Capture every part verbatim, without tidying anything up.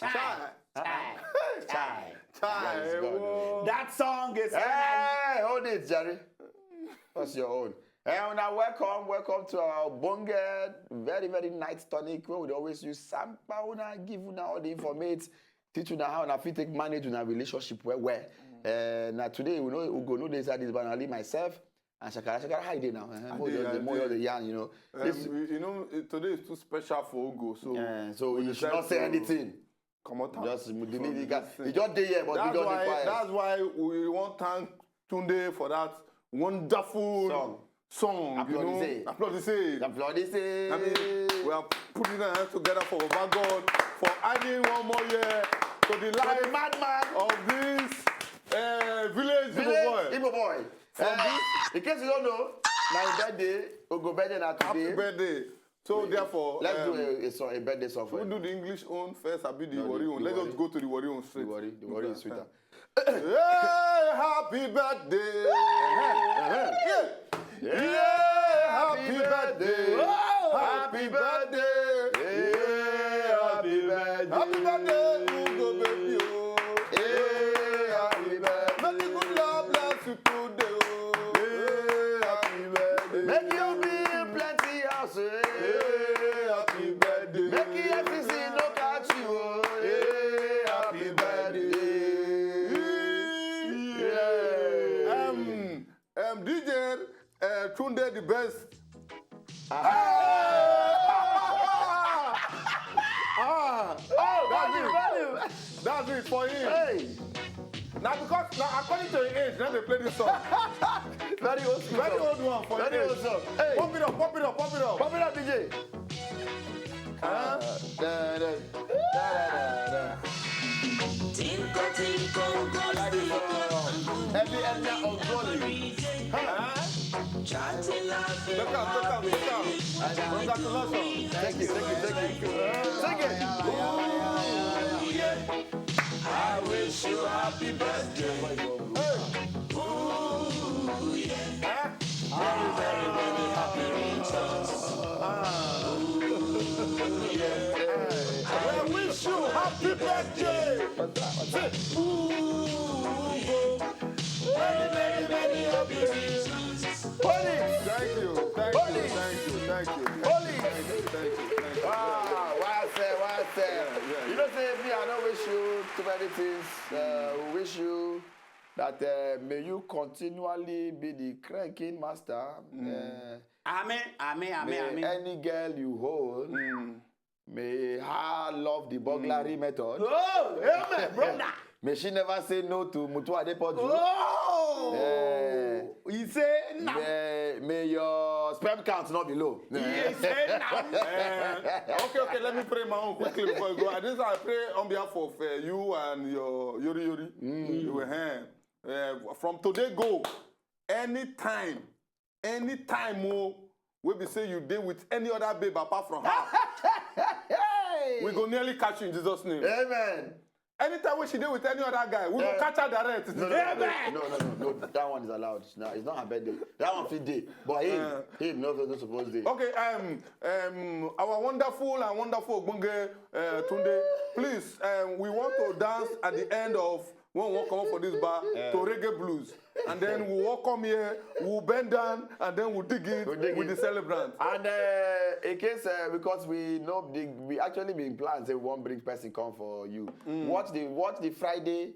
Chai. Chai. Chai. Chai. Yes, God. Whoa. That song is. Hey, hold it, Jerry. What's your own? Hey, now welcome, welcome to our Bonga, very, very nice tonic where we dey always use sample una give una all the informate, teach una how una fit take manage una relationship well, well. Uh, now today we know we go know this at this, but only myself and Shakara. Shakara, how you dey now? Uh, more dey, just I the more dey. just the yarn, you know. Um, This, you you know, eh, today is too special for Ogo, so uh, so we you should decide not say to anything. Come out. Just delete from it. this thing. You just dey here, but That's you don't why. dey quiet. That's why we want to thank Tunde for that wonderful Song. song. You know, Applaudissez. Applaudissez. Applaudissez. I mean, we are putting our hands together for Baba God for adding one more year to the For life the madman. of this uh, village, Village Igbo boy. Igbo boy. Uh, in case you don't know, my birthday, Ogo birthday na Happy today. Birthday. So therefore, Let's um, do a, a, song, a birthday song for we him. Do the English own first. I be the No, Warri the, own. the Let's Warri. just go to the Warri own The straight. Warri, the Warri is sweeter. Hey, happy birthday. Yeah. Yeah, happy birthday. Oh, Happy birthday. Yeah, happy birthday. Happy birthday, Ugo baby. Oh. Yeah, happy birthday. Make the good Lord bless you today. Oh. Yeah, happy birthday. Make you build plenty house. Eh? Yeah, happy birthday. Make E F C C no catch you. Oh. Eh? Happy birthday. Yeah. Um, um, D J uh, Tunde the best. Ah! Ah! Oh, That's value, it. Value. That's it for him. Hey. Now because now according to his age, now they play this song. Very old school. Very Song. Old one for Very his Old age. Song. Hey. Pump it up, pump it up, pump it up. Pump it up, D J. Huh? Da, da, da, da, da, da. Tinko, tinko, Every area of glory. Huh? Take out, take out, take out. Congratulations. Thank you, thank you, thank you. Thank you. I wish you happy birthday. Huh? Very, very, very happy returns. We wish you happy birthday. Say, ooh, very, very, very happy returns. Holy. Thank you, thank you, thank you, thank you, thank you, Holy. Thank you, thank you, thank you. Ah, why I say, why I say? Yeah, yeah, You yeah. Know say me, I don't wish you too many things. Uh, we wish you that uh, may you continually be the cranking master. Uh, Amen, amen, amen, may amen. Any girl you hold, Mm. may her love the burglary method. Oh, amen, brother. May she never say no to Mutu Adepoju. Oh, Yeah. He say now. May, may your sperm count not be low. He say now. Eh, okay, okay, let me pray my own quickly before you go. I just I pray on behalf of uh, you and your Yori Yori. You were here. Uh, from today go, anytime, anytime oh, we be say you dey with any other babe apart from her. Hey! We go nearly catch you in Jesus' name. Amen. Anytime when she dey with any other guy, we go Eh. Catch her direct. No, no, no, Amen. no, no, no, no. That one is allowed. Now it's not her birthday. That one fit dey. But him, Uh. him no no suppose dey. Okay, um, um, our wonderful and wonderful Ogbonge uh, Tunde, please, um, we want to dance at the end of when we come up for this bar to reggae blues, and then we walk come here, we bend down, and then we dig it We dig with it. The celebrant. And uh, in case uh, because we know the, we actually been planned say we wan bring person come for you. Watch the watch the Friday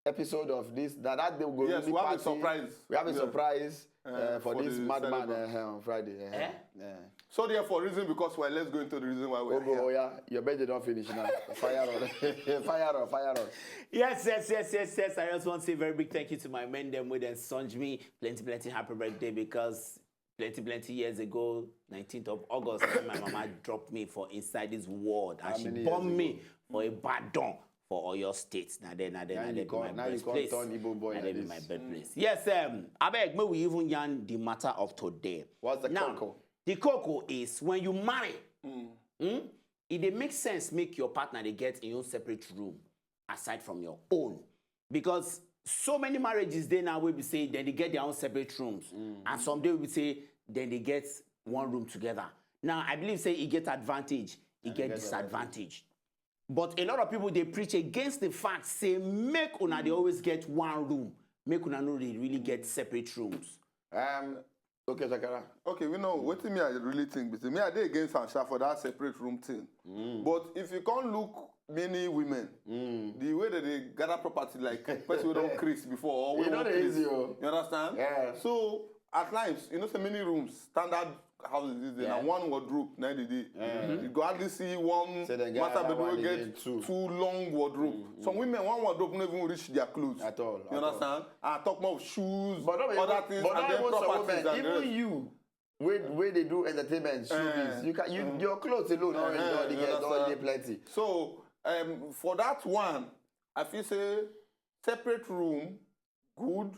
episode of this. That that day we go Yes, really we have a party. Surprise. We have a Yeah. surprise uh, Uh, for, for this the madman celebrant. Uh, on Friday. Uh, Eh? yeah. So therefore, reason because why? Let's go into the reason why we're Ogo, oh here. Yeah, your birthday don't finish now. Fire on, fire on, fire on. Yes, yes, yes, yes, yes. I just want to say a very big thank you to my men them with and songe me plenty, plenty happy birthday because plenty, plenty years ago, nineteenth of August, when my mama dropped me for inside this world and How she many bombed years me for a bad don for Oyo State. Now then, now then, Now now you then, come- my now you come birthplace. turn Igbo boy Now like then be this. My birthplace. Yes, um, I beg, may we even yarn the matter of today. What's the Now, cocoa? The cocoa is when you marry, hmm, it dey make sense make your partner dey get im own separate room aside from your own. Because so many marriages dey now wey be say dem dey get their own separate rooms, and some dey wey be say dem dey get one room together. Now, I believe say e get advantage, e get get disadvantage. But a lot of people dey preach against the fact say make una dey always get one room, make una no dey really get separate rooms. Um, okay, Shakara. Okay, we know wetin me I really think be say me I dey against am sha for that separate room thing. But if you come look many women, the way that they gather property like person wey don craze before or wey E no wan dey craze. Easy o. You understand? Yeah. So at times, you know say many rooms, standard houses these days, na Yeah. one wardrobe na dey dey. You go hardly see one So dem get master another bedroom one wey again get too. Two long wardrobe. Some women, one wardrobe no even reach their clothes. At all, You at all. Understand? I talk more of shoes, But not other even, things, but and not then even some properties women, and the even rest. You, wey wey dey do entertainment, showbiz, Eh, you can you your clothes alone don Eh, enjoy the you girl don dey understand? Plenty. So um, for that one, I feel say separate room good,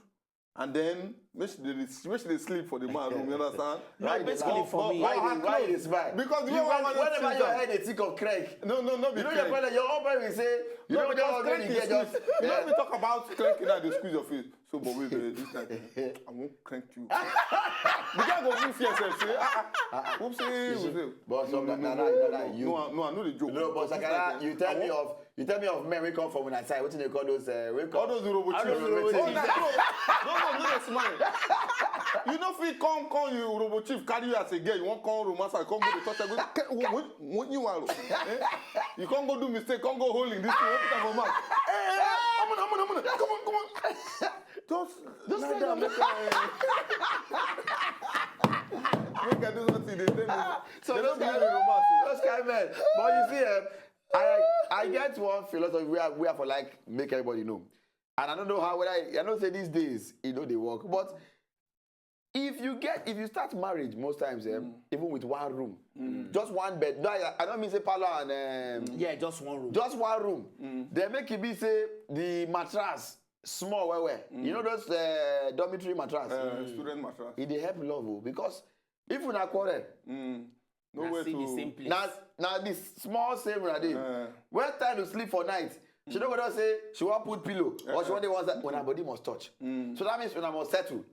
and then make she dey make she dey sleep for the man room. You understand? No, basically for me. Why But you her dey- why you dey clothes- smile? Because the You way when- one Whenever treat your am- head dey think of crank, No, no, no, be you know crank. Your problem, your own problem is say you No, don't because just crank really is get just. squeeze. You know, we talk about crank that dey squeeze your face. So, but wait, wait, this time I won't crank you. The guy go feel fear sef say, ah, ah, whoop say, whoop say. But some No, na no, na no, na na no, you. no, no, I know the joke. No, but This Shakara, time, you tell I me won't- of you tell me of men wey come from una side. Wetin dey call those? Uh, wey come All those Urobo All chiefs. those Urobo Oh, chiefs. na true. No, no, no, no, smile. You know, if he come, come, you Urobo chief carry you as a girl. You won't come romance and come go to touch. Go, when, when you are, eh? You can't go do mistake. Can't go holding this thing. Open up your mouth. Hey, hey, hey, come on, come on, come on, come on, come on. Just, just lie down. Make I, make I do something. They tell me. So They those don't kind believe in romance. Those kind men. But you see, um, I I get one philosophy where I, where I for like make everybody know, and I don't know how whether I, I know say these days e no dey work, but if you get if you start marriage most times, um, even with one room, just one bed. No, I, I don't mean say parlor and um, Yeah, just one room. Just one room. They make e be say the mattress small well well. You know those uh, dormitory mattress. Uh, student mattress. E dey help love o, because if una quarrel, No Na way still the to. Same place. na na the small same una dey. Uh, When time to sleep for night, she no go just say she wan put pillow or she wan dey one side. Una body must touch. So that means una must settle.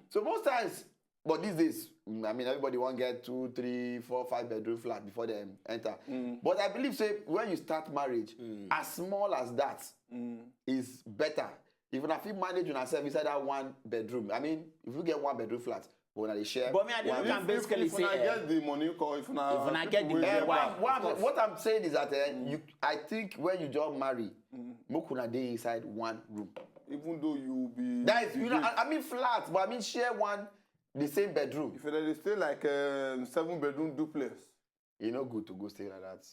So most times, but these days, mm, I mean, everybody wan get two, three, four, five bedroom flat before dem enter. But I believe say when you start marriage, as small as that is better. If una fit manage una sef inside that one bedroom, I mean, if you get one bedroom flat, but una dey share. But me, I dey one look am if, basically if say, una eh, get the money, call if una if una people get the wey money, Eh, get what, back, what, of course. What I'm saying is that eh, you, I think when you just marry, make una dey inside one room. Even though you be That is, the you know, big- I, I mean flats, but I mean share one the same bedroom. If you dey stay like um, seven bedroom duplex. E no good to go stay like that.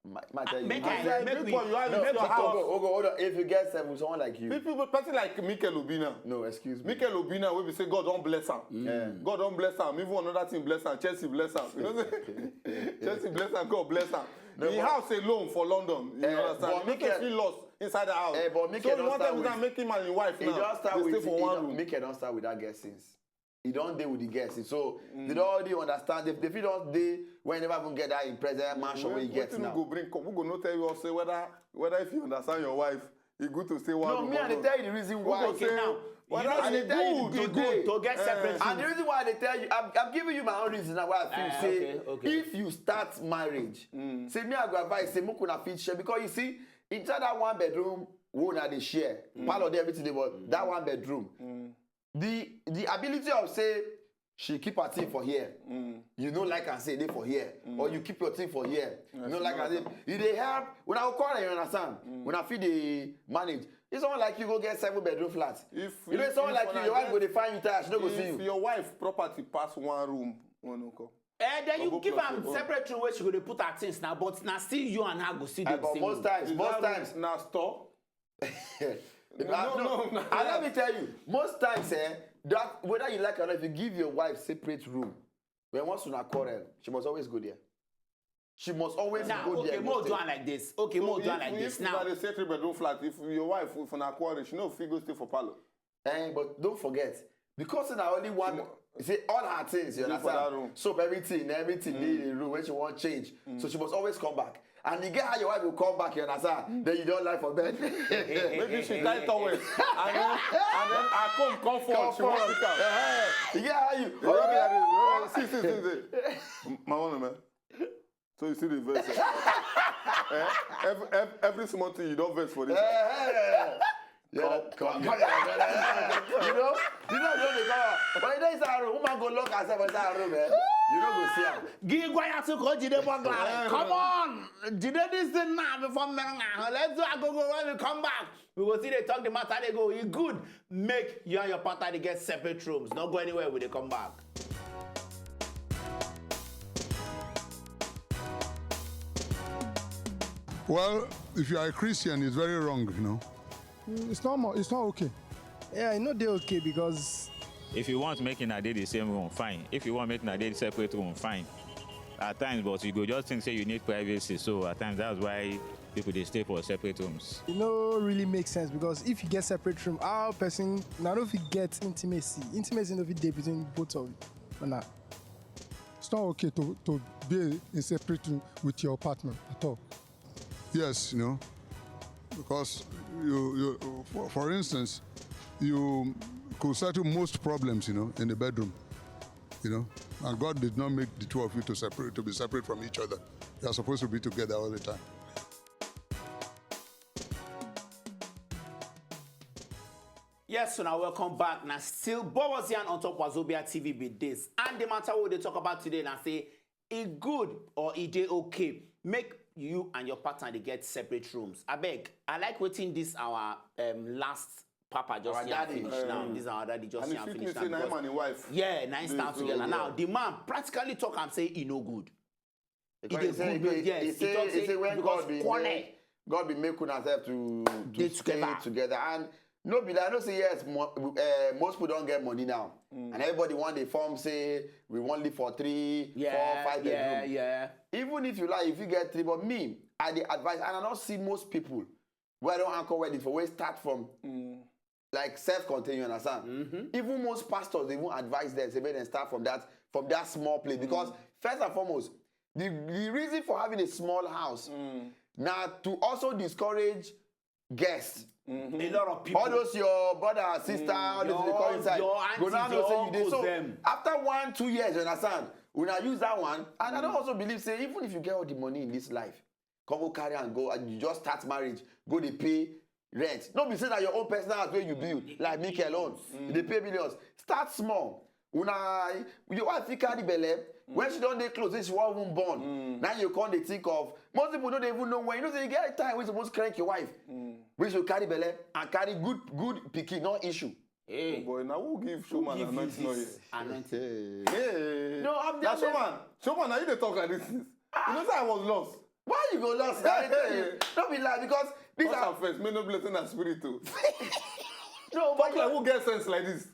My, my tell you, Make I I- said, make Big we- boy, you are make your we house. Go, go, go, hold on. If you get seven, someone like you, People, person like Mikel Obina. No, excuse me. Mikel Obina wey be say God don bless am. Yeah. God don bless am. Even another thing bless am. Chelsea bless am. You know say Chelsea bless am. God bless am. No, Him but- house alone for London. You Eh, understand? but You know say Mikel- he lost inside the house. Eh, but So Mikel you don want start tell me with- that make him and him wife He now? Just start They with. stay for He one don- room. Mikel don start with that girl since. He don dey with the girl since. So they don already understand. They, they fit don dey when he never even get that in present mansion wey he get Wetin now. Go bring come? Who go no tell you say whether whether if you understand your wife, e good to stay one No, room me or I dey not? tell you the reason Who go why. say Now, whether I e dey tell you good the to truth. dey To get separate And the reason why I dey tell you, I'm, I'm giving you my own reason now why I feel Ah, say okay, okay. If you start marriage, say me I go advise say make una fit share because you see inside that one bedroom wey una dey share, parlor dey everything dey but that one bedroom, the the ability of say she keep her thing for here, you no like am say e dey for here, or you keep your thing for here, you no like am say e dey help. Una go quarrel, you understand? Una fit dey manage. If someone like you go get seven bedroom flat, If you know if- someone if like you, una your wife get- go dey find you tire, she no go see If you. Your wife property pass one room, one room come. Eh, then you Go give plus am your own. Separate room where she go dey put her things now, but na still you and her go still dey Eh, the But same most room. times, Is most that room times, na store. Ah, No, no, no. And let me tell you, most times, eh, that whether you like or not, if you give your wife separate room, when once una quarrel, she must always go there. She must always Now, go okay, there. more Go do stay. am like this. Okay, more do am like If this. una Now, dey stay three bedroom flat, if your wife, if una quarrel, she no fit go stay for parlor. Eh, but don't forget, because na only one, say all her things, you Dey for that understand? Room. Soap, everything, everything dey in the room when she wan change. So she must always come back. And you get how your wife go come back, you understand? Then you don lie for bed. Maybe she tie towel and then and then her comb come fall. She wan pick am. Eh, you get how you. You know, see, see, see, see. My own man. So you see the verse. Eh? Every, every, every small thing you don't verse for this. Yeah, come, come, come, come, you know, you know, you know, they come. But you know, it's our room. Woman go lock herself inside her room, eh? You know, go see her. Gị gwa ya sị ka o jide bọgla. Come on, jide this thing now before m merụọ ahụ. Let's do agogo when we come back. We go see they talk the matter they go. E good make you and your partner dey get separate rooms. No go anywhere, we dey come back. Well, if you are a Christian, it's very wrong, you know. It's not more, it's not okay. Yeah, e no dey okay because If you want make una dey the same room, fine. If you want make una dey separate room, fine. At times, but you go just think say you need privacy. So at times, that's why people dey stay for separate rooms. E no really make sense because if you get separate room, how person na no fit get intimacy? Intimacy no fit dey between both of una. It's not okay to, to be in separate room with your partner at all. Yes, you know, because you, you for, for instance, you could settle most problems, you know, in the bedroom, you know, and God did not make the two of you to separate, to be separate from each other. You are supposed to be together all the time. Yes, so now welcome back. Now still Bobozian on top Wazobia T V be this. And the matter we dey talk about today now say e good or e dey okay make you and your partner dey get separate rooms. Abeg, I like wetin this our um, last papa just Our yarn daddy. finish now. Um, This our daddy just And it yarn fit finish me now. say na him Because- and him wife Yeah, na him dey stand so together. well. Now the man practically talk and say e no good. Because dey he say, good, he, yes, he he say, talk he say say when because God be quarrel. make, God be make una self to, to Dey stay together. together. And no be like, I know say yes, mo, uh, most people don't get money now. And everybody want the form say we want live for three, Yeah, four, five yeah, bedroom. yeah. Even if you like, if you get three, but me, I dey advise, and I don't see most people where I don't anchor wedding for where start from like self-contained, you understand? Even most pastors, they won't advise them, say, make them start from that, from that small place. Because first and foremost, the, the reason for having a small house now to also discourage guests. A lot of people. All those your brother, sister, all those they call Your- inside. your Go now aunties, know say your you dey. So uncles dem. After one, two years, you understand? When I use that one, and I don't also believe say even if you get all the money in this life, come go carry and go, and you just start marriage, go dey pay rent. No be say that your own personal house where you build, like Mikel own, you dey pay millions. Start small. Una, your wife fit carry belle when she don dey close, say she wan even born. Now you come dey think of most people no dey even know when. You know say you get time wey you suppose crank your wife. Wey she carry belle and carry good good pikin, no issue. Hey, Boy, now who give showman give you anointing oil? This anointing. Hey. No, I'm Now just saying. Showman, Showman, now you dey talk like this thing. You know say I was lost. Why you go lost? I tell you, don't be lie because these First are and first, may no blessing and spirit too. No, but Talk like who get sense like this.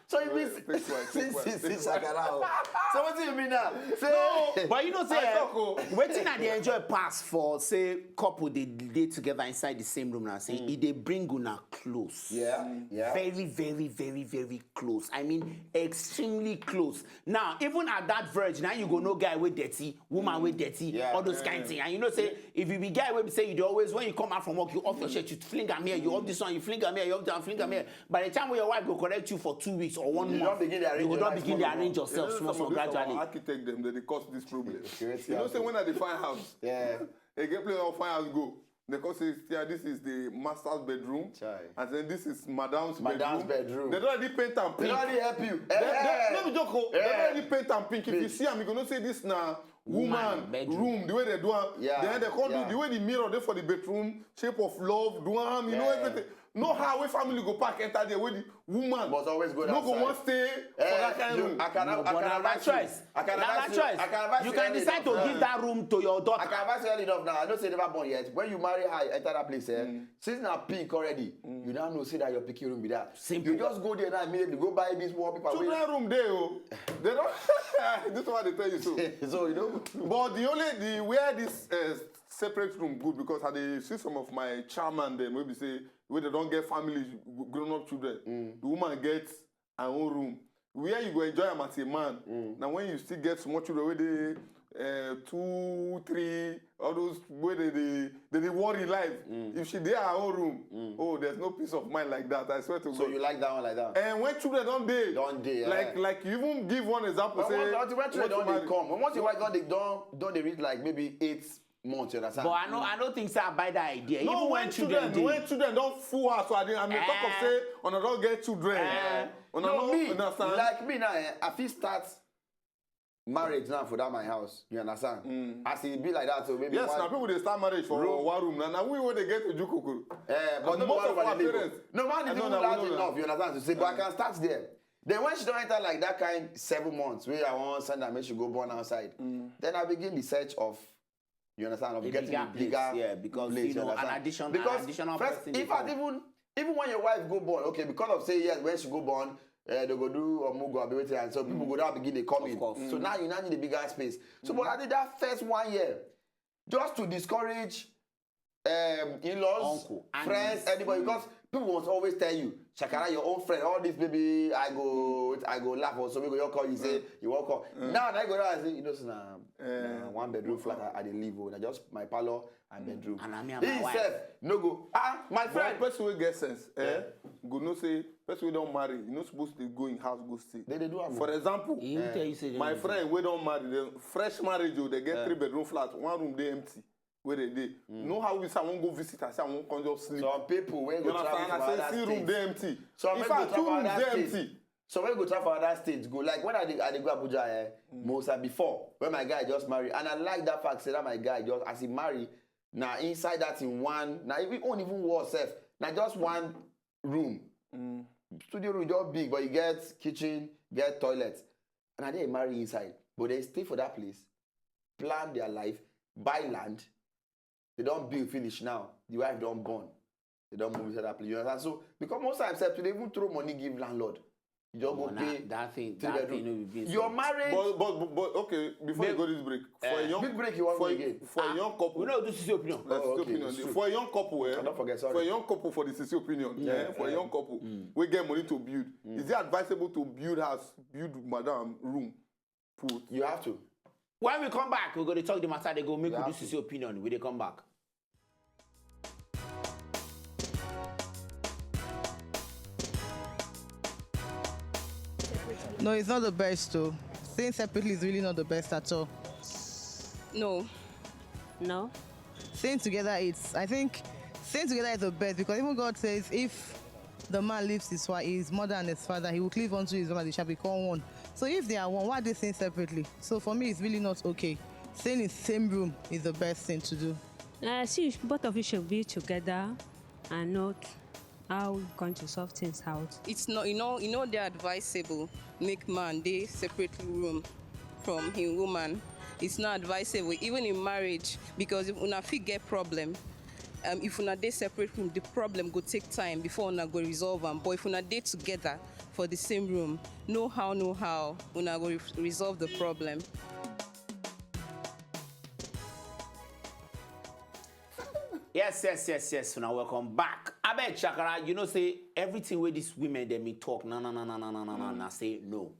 So you mean Take quiet, take since quiet, since take since quiet. Shakara? So what do you mean now? Say But you know, say I talk, oh. Wetin I dey enjoy pass for say couple dey dey together inside the same room now. Say e dey bring una close. Yeah, yeah. Very, very, very, very close. I mean, extremely close. Now, even at that verge, now you go know guy wey dirty, woman wey dirty, Yeah. all those kind things. And you know, say if you be guy wey be say you dey always when you come out from work, you off your shirt, you fling am here, you off this one, you fling am here, you off that one, fling am here. By the time when your wife go correct you for two weeks or one You month, don begin dey arrange you go your don life begin dey small, arrange small. yourself You know, small some small of these our gradually. Architect them, they dey cause this problem. Create You know, say problem. When I dey find house, Yeah. a get place I find house go. They call say, yeah, this is the master's bedroom, Chai. And then this is madam's, Madam's bedroom. bedroom. They don already paint am They pink. don't really help you. They, Eh, they, no be joke o. They Eh. don already paint am pink. If you Pink. See am, you go know say this na woman, Woman bedroom. room, the way they do am. Yeah, Then they come yeah. do the way the mirror dey for the bedroom, shape of love, do am, you know Yeah. everything. No how wey family go pack enter there wey the woman Must always go no go outside. Wan stay for Eh, that kind you- room. I can, I No, can but na advise that you. Choice. I can Na advise that you. Choice. I can advise You you can early decide to enough. Give that room to your daughter. I can advise you early enough now. I know say never born yet. When you marry her, enter that place, eh? Since now pink already, you now know say that your pikin room be that. Simple. You just go there now immediately. Go buy this wallpaper. Wey- Children room dey o. They don. This one they tell you so. So you know. But the only the where this uh, separate room good because I dey see some of my chairman dem wey be say wey they don get family grown up children. The woman get her own room. Where you go enjoy am as a man. Now when you still get small children wey dey uh, two, three, all those wey dey dey dey dey worry life. If she dey her own room, oh, there's no peace of mind like that. I swear to So God. You like that one like that? And when children don dey, Don dey, eh. like like you even give one example. But Say once, once when children want to don dey marry. Come, once your wife don dey don don dey reach like maybe eight months, you understand? But I know I don't think say I buy that idea. No, Even when children, dey. When children don full house, so I dey, I may talk of Eh. Say una don get children. Eh. Una No, no me, understand. Like me now, eh, I fit start marriage now for that my house. You understand? As e be like that, so maybe Yes, one, now people dey start marriage for Room. One room. Now, now we wey dey get to Jukuku. Eh, but No, no most one of our over the parents. No man, I is know even that, we large know that. Enough. You understand? To say, but I can start there. Then when she don enter like that kind seven months, wey I wan send her make she go born outside, then I begin the search of, you understand, of A getting bigger a bigger place, yeah, because, place, you know, an understand? addition- an Because additional first, person dey in fact, come. Even even when your wife go born, okay, because of say yes, when she go born, uh, they go do omugo abi wetin, and so people go down begin dey come in. Course. So now you now need a bigger space. So but I think that first one year, just to discourage um, in-laws, Uncle, aunties. Friends, anybody, because people must always tell you, Shakara, your own friend, all this baby, I go, I go laugh or so, we go your call, you say, you walk up. Now, now you go down and say, you know, so na, na one bedroom flat, I, I dey live, oh, na just my parlor and bedroom. And na me and He my wife. Himself, no go, ah, my But friend. Person wey get sense, eh, go know say person wey don marry, you no suppose to go in house go stay. They dey do am. For example, He will tell you say my friend wey don marry, the fresh marriage, oh, they get three bedroom flat, one room dey empty, where they dey. No how we say I wan go visit, I say I wan come just sleep. Some people wey You go understand? travel for I say other see room states. Dey empty. Some In people fact, travel two rooms other dey states. Empty. So when you go travel for other states, go like when I dey, I dey go Abuja, eh, Musa before, when my guy just marry, and I like that fact, say that my guy just, as he marry, now inside that in one, now we own even worse self, now just one room, studio room just big, but you get kitchen, get toilet, and I dey marry inside, but they stay for that place, plan their life, buy land, they don build finish now, the wife don born, they don move inside that place. You understand? So because most times, sef, to dey even throw money give landlord, you just go Nah, pay that thing, three that bedroom. Thing no be beans. Your marriage. But but but, but okay, before you Babe, go this break, for a young Big break you wan for, go again. For a young couple, We no do sisi opinion. Let's Oh, do okay, opinion. it's true. For a young couple, eh? I don't forget, sorry. For a young couple, for the sisi opinion, eh? For a young couple, we get money to build. Is it advisable to build house, build madam room, put? You have to. When we come back, we're going to talk the matter. They go make You we do have to. Sisi opinion. We dey come back. No, it's not the best though. Staying separately is really not the best at all. No. No. Staying together, it's, I think, staying together is the best, because even God says if the man leaves his wife, his mother and his father, he will cleave unto his wife and they shall become one. So if they are one, why are they staying separately? So for me, it's really not okay. Staying in the same room is the best thing to do. Uh, see, both of you should be together and not how we going to solve things out. It's not, you know, you know, they're advisable. Make man they separate room from him woman. It's not advisable, even in marriage, because if una fit get problem, um, if una dey separate room, the problem go take time before una go resolve am. But if una dey together for the same room, no how, no how, una go re- resolve the problem. Yes, yes, yes, yes. Now welcome back. Abeg, Shakara, you know say everything wey these women dem me talk, na na na na na na na na na say no.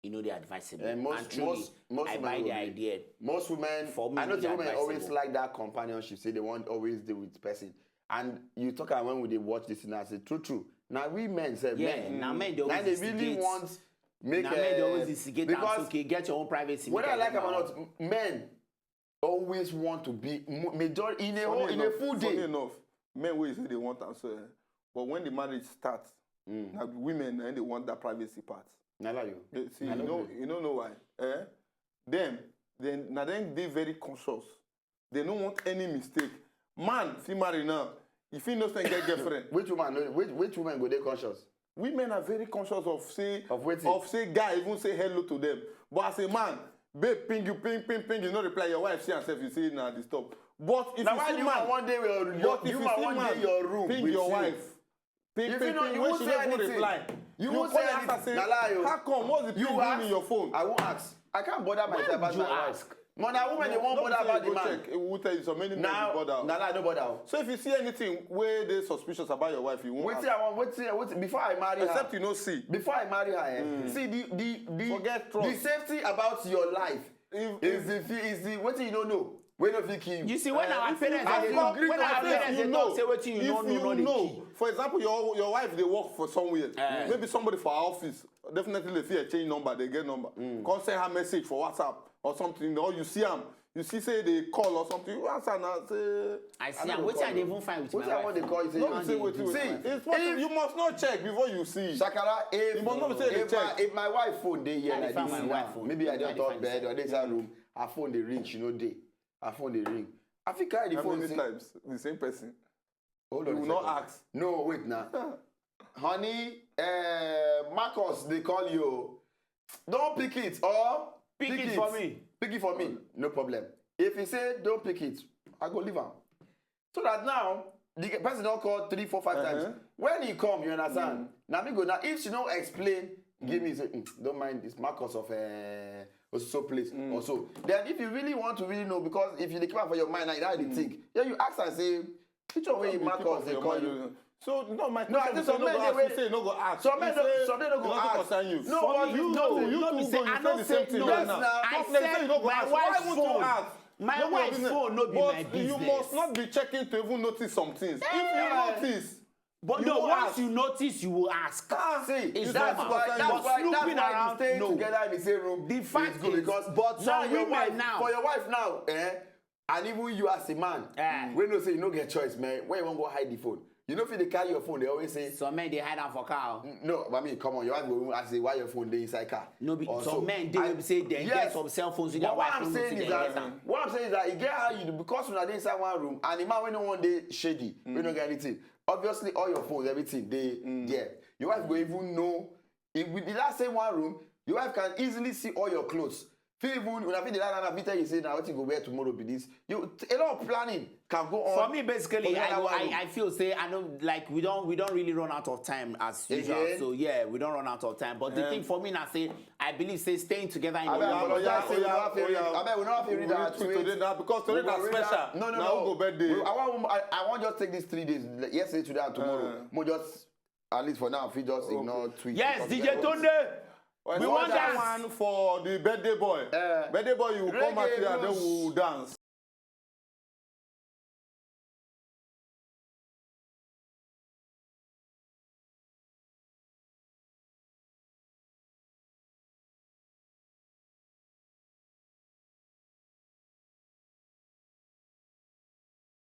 You know they advisable. Eh, most- And truly, most- most I women buy will the be- idea. Most women, For me, I know it's the women always advisable. Like that companionship. Say they want always deal with person, and you talk about when we dey watch this thing, I say true, true. Now we men say Yeah, men, na men dey now always they really instigate. Want make Na men dey uh, always instigate and because say, okay, get your own privacy. Whether make I like get am or my not, men always want to be mo- major in a whole, Funny in enough, a full funny day. Enough, men wey say they want am so, eh, but when the marriage starts, now the women and they want that privacy part. Na lie you. Eh, see, you know, you don't know why. Eh? Them, then now then they very conscious. They don't want any mistake. Man, see marry now. If you know say get girlfriend, Which woman? No, which which woman go dey conscious? Women are very conscious of say Of wetin? Of say guy even say hello to them. But as a man, babe ping you, ping ping ping, you no reply. Your wife see herself, you say na disturb. But if Now you why see you man, want dey your but if you you man see want man, dey your room ping with your you? Wife, ping You ping fit not- ping, you when won't she say no even anything. Reply, You you won't call say her, anything. Say, Na lie o. How come? What's the You ping doing ask. In your phone? I won't ask. I can't bother myself. Would About you my wife. Ask? But now women they won't No, bother say about the go man. Check. Who tell you so many men Now, dey bother? now I no bother. So if you see anything where they suspicious about your wife, you won't. Wetin Ask. I want, wetin, wetin, before I marry Except her, you no see. Before I marry her, eh, see the the the, Forget trust. The safety about your life. If, if, Is the fi- is the wetin you no know wey no fit kill you. You see, when Uh, our if you parents ask dey for talk, green when our access, parents you dey know. talk, say wetin you If no know, you no dey know, kill. For example, your your wife dey work for somewhere. Eh. Maybe somebody for her office, definitely dey fit exchange number, dey get number. Come send her message for WhatsApp or something, or you see am, you see say dey call or something, you answer na say, I see no am. go Wetin call I dey you. even find with Wetin my I wife? Wan dey call you say no you be say dey wetin do. wetin. See, It's possible if- you must not check before you see. Shakara, if You must know say dey if, check. my, if my wife phone dey here How like dey this find my now, wife phone? maybe I dey How on dey top find bed this? Or dey inside room, her phone dey ring, she no dey. Her phone dey ring. I fit carry the How phone many say, times the same person? hold You on a will not second. Ask. No, wait now. Honey, uh, Marcus, they call you. Don't pick it or Pick it for me. Pick it for me. No problem. If he say don't pick it, I go leave am. So that now the person don call three, four, five times. Uh-huh. When he come, you understand? Now me go now. If she no explain, give me say, "Mm, don't mind this Marcus of uh, so place or so." Then if you really want to really know, because if you dey keep am for your mind, now you dey think. Yeah, you ask and say, "Which one wey You keep Marcus up dey your call mind, you?" you- So no, my No, I question say is say some no men go dey ask. wey- You say no go ask. Some You men no- say some men no go it doesn't ask. concern you. No, But but you no, too, you no too be go, say you I say no the say same thing no. right now. Yes, now. Talk I like say said you no go my ask. Why wife's won't you phone. Ask? My No be wife's business. Phone no be But my business. You must not be checking to even notice some things. If you Yeah. notice, But you no, will once ask. You notice, you will ask. See, It's that's normal. Why, that's But why, that's snooping why around, you staying no. Together in the same room. The fact It's good is, because but now some your women wife, now for your wife now, eh, and even you as a man, Eh. we know say you no get choice, man. When you wan go hide the phone, you no fit dey carry your phone. They always say, Some men dey hide am for car. No, I mean, come on, your wife go even ask say why your phone dey inside car. No be Or some so, men dey I- wey be say dem yes. Get some cell phones wey But their what wife I'm no know saying say is dem get that am. What I'm saying is that e get how you do, because una dey inside one room and the man wey no wan dey shady, wey no get anything. Obviously, all your phones, everything dey there. Your wife go even know. If with that same one room, your wife can easily see all your clothes. Fit even una fit dey lie down and fit tell you say na wetin you go wear tomorrow be this. You a lot of planning can go on. For me, basically, for I, that go, one room. I I feel say I don't like we don't we don't really run out of time as usual. Again? So yeah, we don't run out of time. But the thing for me now say I believe say staying together in Abeg, the I long wan run. just say we no fit read. Abeg, we no fit read We that read tweet tweet. today now because We today go na read that. Special. No, no, Na no. Who go birthday? We- I want, I, I want just take these three days, like, yesterday, today, and tomorrow. Uh. Mo just at least for now, fit just ignore tweet. Yes, Because D J get- Tunde. Well, We one want that dance. One for the birthday boy. Uh, Birthday boy, you come out reggae here, then blues. we will dance.